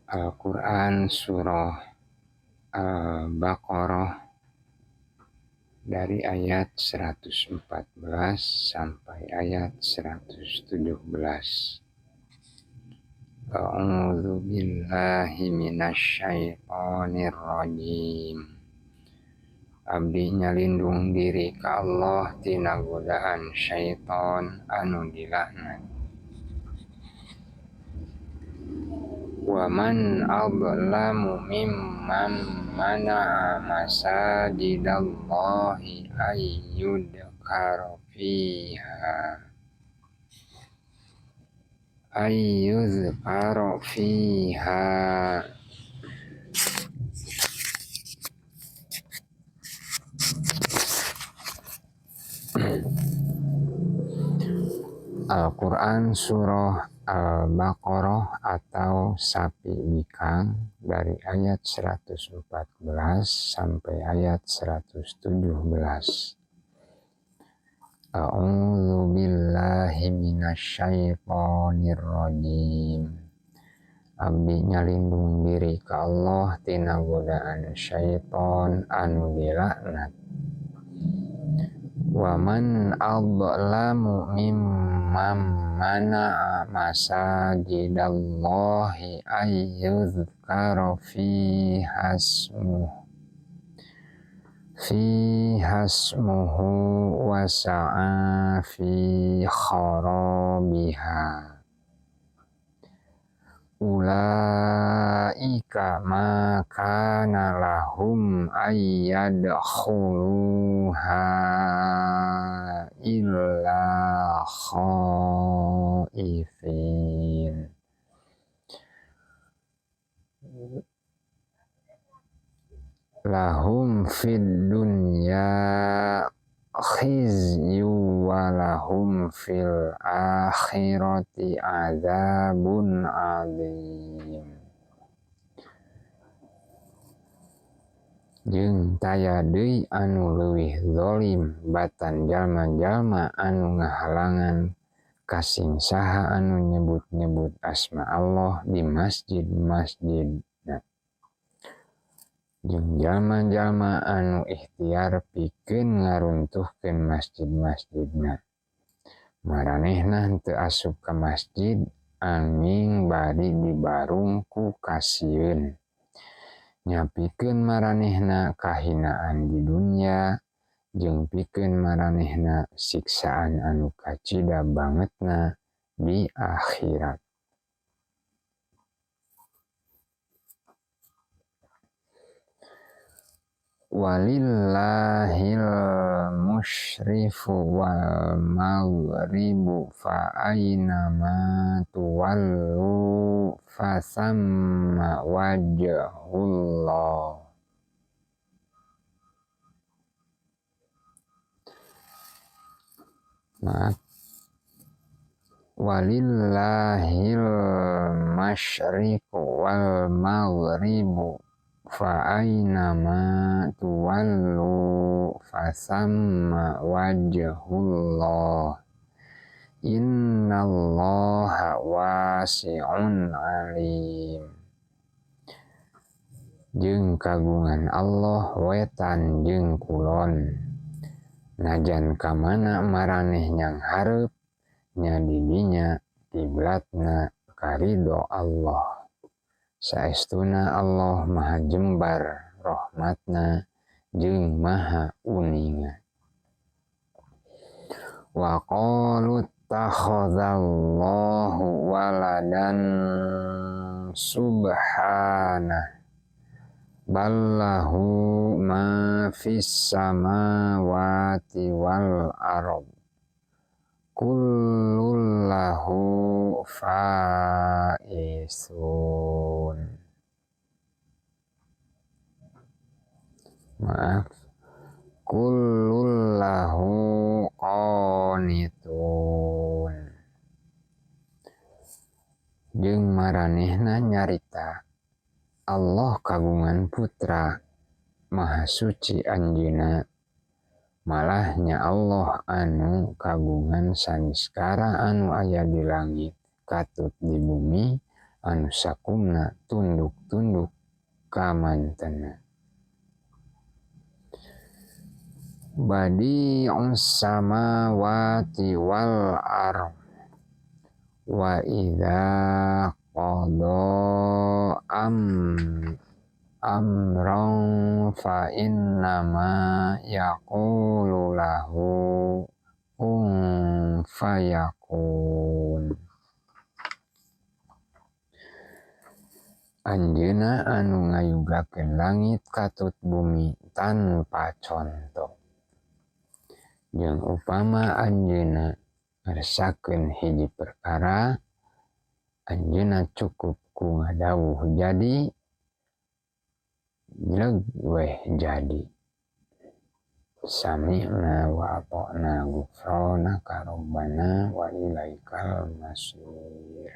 Al-Quran Surah Al-Baqarah dari ayat 114 sampai ayat 117. A'udzu billahi minasyaitonir rajim. Abdi nyalindung diri ka Allah tina godaan syaiton anu dilaknat. Wa man adlamu mimman mana'a masajidallahi ayyudhkara fiha ayyuzkara fiha Al-Quran Surah Al-Baqarah atau Sapi Bikang dari ayat 114 sampai ayat 117. A'udzu billahi minasyaitonir rajim. Abdi nyalindung diri ka Allah tina godaan syaiton anu dilaknat. Wa man adlamu mimman mana'a masajidallahi ayyuzkara fiha ismuhu wa sa'a fi kharabiha ulaika ma kana lahum ayyadkhuluha illa khaifin. Lahum fid dunya khizyu wa lahum fil akhirati adzabun adzim. Jeung taya deui anu leuwih zalim batan jalma-jalma anu ngahalangan kasing saha anu nyebut-nyebut asma Allah di masjid-masjidna. Jeung jalma-jalma anu ikhtiar pikeun ngaruntuhkeun masjid-masjidna. Maranehna henteu asup ka masjid anging bari dibarung ku kasieun. Nya pikeun maranehna kahinaan di dunya jeung pikeun maranehna siksaan anu kacida bangetna di akhirat. Walillahil musyrifu wal maghribu fa aina ma tuwallu fa thamma wajhullah. Maaf. Walillahil masyriqu wal maghribu fa aina ma tuwallu fa thamma wajhullah innallaha wasi'un alim. Jeung kagungan Allah wetan jeung kulon. Najan ka mana maraneh nyang hareup nya di dinya kiblatna karidho Allah. Saestuna Allah maha jembar rahmatna jeung maha uninga. Wa qalu takhadallahu waladan subhanah ballahu ma fis samawati wal ardh kullul lahu faisun. Maaf, kullul lahu qanitun. Jeung maranehna nyarita Allah kagungan putra, maha suci anjeunna. Malahnya Allah anu kagungan saniskara anu aya di langit katut di bumi anu sakumna tunduk-tunduk ka mantena. Badi'us samawati wal ard wa idza qada amran fa innama yaqulu lahu kun fayakun. Anjeunna anu ngayugakeun langit katut bumi tanpa conto. Jeung upama anjeunna ngersakeun hiji perkara, anjeunna cukup ku ngadawuh jadi, jleg weh jadi. Sami'na wa ata'na ghufranaka rabbana wa ilaikal masir.